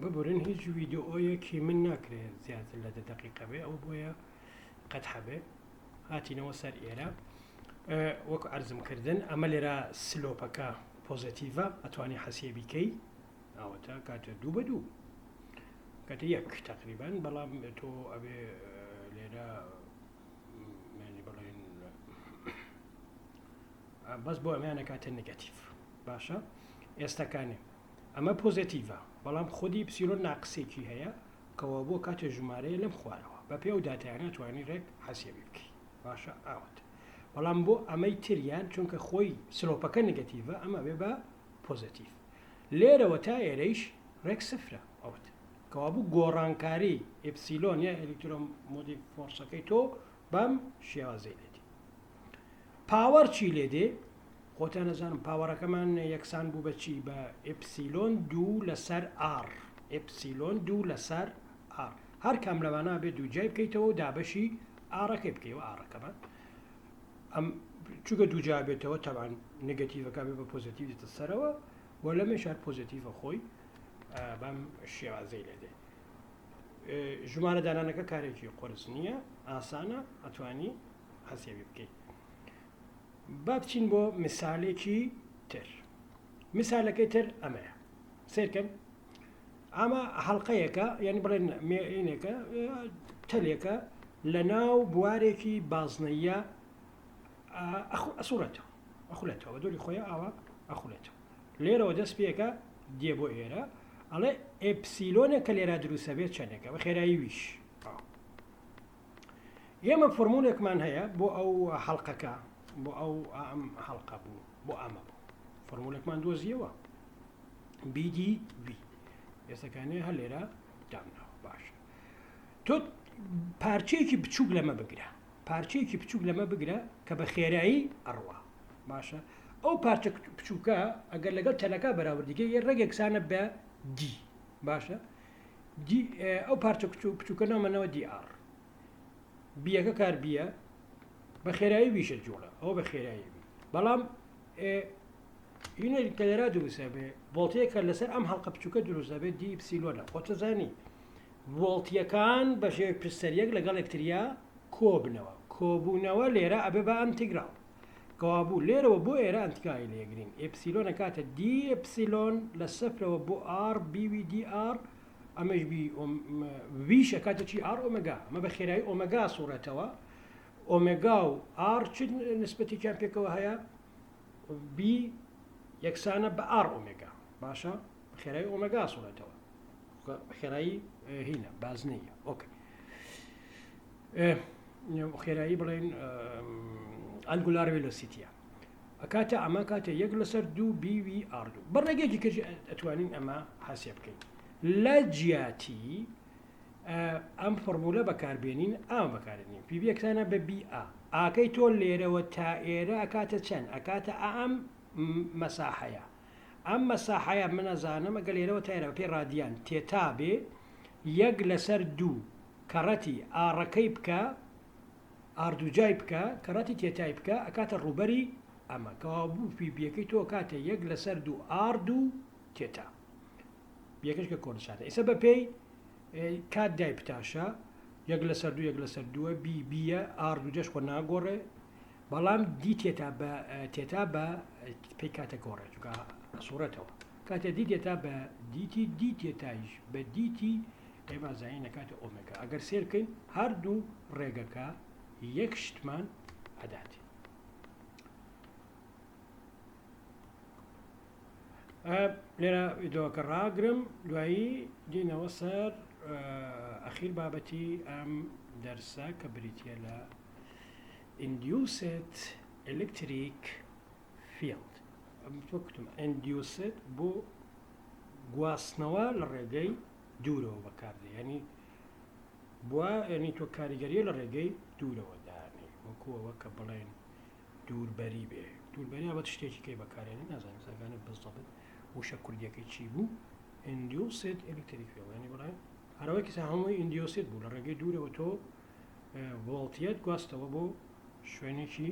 ببورن هیچ ڤیدیۆیەکی من ناکرێت زیاتر لە دە دەقیقە بێ ئەو بۆیە قەت هەبێ هاتینەوە سەر ئێرە وەک عەرزم کردن ئەمە لێرە slope ەکە positive ە ئەتوانی حەسیە بیکەی ئەوەتە کاتە دوو بە دوو کاتە یەک تقریبان بەڵام تۆ ئەبێ لێرە بڵێن بەس بۆ ئەمیانە کاتە negative باشە ئێستاکانێ ئەمە positive ە بەڵام خودی ئیپسیلۆن ناقسێکی هەیە کەوا بۆ کاتێ ژمارەیە لەم خوارەوە بە پێ ئەو داتایانە توانی ڕێک حەسێبی بکەی باشە ئاوت بەڵام بۆ ئەمەی تریان چونکە خۆی slope ەکە negative ە ئەمە بێ بە positive لێرەوە تا ئێرەیش ڕێک سفرە ئەوت کەوابوو گۆڕانکاری ئیپسیلۆن یا electromotive force ەکەی تۆ بەم شێوازەی لێدی power چی لێ دێ؟ خۆتان ئەزانن power ەکەمان یەکسان بوو بە چی؟ بە ئێپسیلۆن دوو لەسەر R epsilon دوو لەسەر R هەر کام لەمانە بێ دووجای بکەیتەوە و دابەشی R ەکەی بکەیەوە R ەکەمان ئەم چونکە دووجا بێتەوە تەبان negative ەکە بێ بە positive دێتە سەرەوە و لەمەش هەر positive ە خۆی بەم شێوازەی لێ دێ ژمارە دانانەکە کارێکی قورس نییە ئاسانە ئەتوانی حەسێبی بکەیت با بچین بۆ مثالێکی تر مثالەکەی تر ئەمەیە سیرکەن ئەمە حەڵقەیەکە یعنی بڵێن مێینێکە تەلێکە لە ناو بوارێکی بازنەیە ئەسوڕێتەوە ئەخولێتەوە بە دۆری خۆی ئاوا ئەخولێتەوە لێرەوە دەست پێکە دێ بۆ ئێرە ئەڵێ ئێپسیلۆنە کە لێرا دروستە بێت چەندێکە بە خێرایی ویش ئێمە فۆرمولێکمان هەیە بۆ ئەو حەڵقەکە بۆ ئەو ئەم حەڵقە بوو بۆ ئەمە بوو فۆرمولێکمان دۆزیەوە BD V ئێستەکانێ هەر لێرە دامناوە باشە تۆ پارچەیەکی بچووک لەمە بگرە پارچەیەکی بچووک لەمە بگرە کە بە خێرایی ئەڕوا باشە ئەو پارچە بچووکە ئەگەر لەگەڵ تەلەکە بەراوردیگە یە ڕێگەکسانە بە D باشە D ئەو پارچە بچووکە ناومەنەوە DR بیەکە کار بیە بە خێرایی ویشە جوڵە ئەوە بە خێرایی بی بەڵام هینە کە لێرا دروستە بێ ڤۆڵتەیەکە لەسەر ئەم هەڵقە بچووکە دروست دەبێت D epsilon ە خۆتەزانی ڤۆڵتیەکان بە شێوەی پرسەریەک لەگەڵ یەکتریا کۆبنەوە کۆبوونەوە لێرە ئەبێ بە ئەنتیگراڵ کەوابوو لێرەوە بۆ ئێرە ئەنتیگراڵی لێگرین ئێپسیلۆن ئەکاتە D epsilon لە سفرەوە بۆ R B V DR ئەمەش B ویش ئەکاتە چی R omega ئەمە بە خێرایی ئۆمەگا سوڕێتەوە ئۆمێگا و R چ نسبەتێکیان پێکەوە هەیە B یەکسانە بە R omega باشە خێرایی ئۆمێگا سوڕێتەوە خێرایی هینە بازنەیە okay خێرایی بڵێن angular velocity ە ئەکاتە ئەمە کاتە یەک لەسەر دوو BV R دوو بە ڕێگەیەکی کەژ ئەتوانین ئەمە حەسێ بکەین لە جیاتی ئەم فۆرمولە بەکاربێنین ئەم بەکارێنین PB یەکسانە بە BA ئاکەی تۆ لێرەوە تا ئێرە ئەکاتە چەند ئەکاتە ئەم مەساحەیە ئەم مەساحەیە من ئەزانم ئەگەر لێرەوە تا ئێرە بەپێی ڕادیان theta بێ یەک لەسەر دوو کەڕەتی R ەکەی بکە R دووجای بکە کەڕەتی theta ی بکە ئەکاتە ڕووبەری ئەمە کەوابوو PB ەکەی تۆ ئەکاتە یەک لەسەر دوو R دوو theta بیەکەش کە constant ە ئێستا بەپێی کات دای بتاشە یەک لەسەر دوو یەک لەسەر دووە B بیە R دوو جەش خۆ ناگۆڕێ بەڵام d theta بە theta بە پێی کاتە گۆڕێ چونکە سوڕێتەوە کاتێ d theta بە dt d theta یش بە dt ئێمە زانین نەکاتە ئۆمێگا ئەگەر سێر بکەین هەردوو ڕێگەکە یەک شتمان ئەدات لێرە ڤیدۆکە ڕاگرم دوایی دینەوە سەر ئەخیر بابەتی ئەم دەرسە کە بریتە لە Induced Electric Field وەک وتم Induced بۆ گواستنەوە لە ڕێگەی دوورەوە بەکاردێ یعنی بووە یعنی تۆ کاریگەریە لە ڕێگەی دوورەوە دانێ وەکو ئەوە کە بڵێن دووربەری بێ دووربەری ئەوە شتێکی کەی بەکارێنی نازانم سەرگانە بزەبت وشە کوردیەکەی چی بوو Induced Electric Field یعنی بڵێن هەرەوەی کەسە هەمووی Induced بوو لە ڕێگەی دوورەوە تۆ ڤۆڵتیەت گواستەوە بۆ شوێنێکی.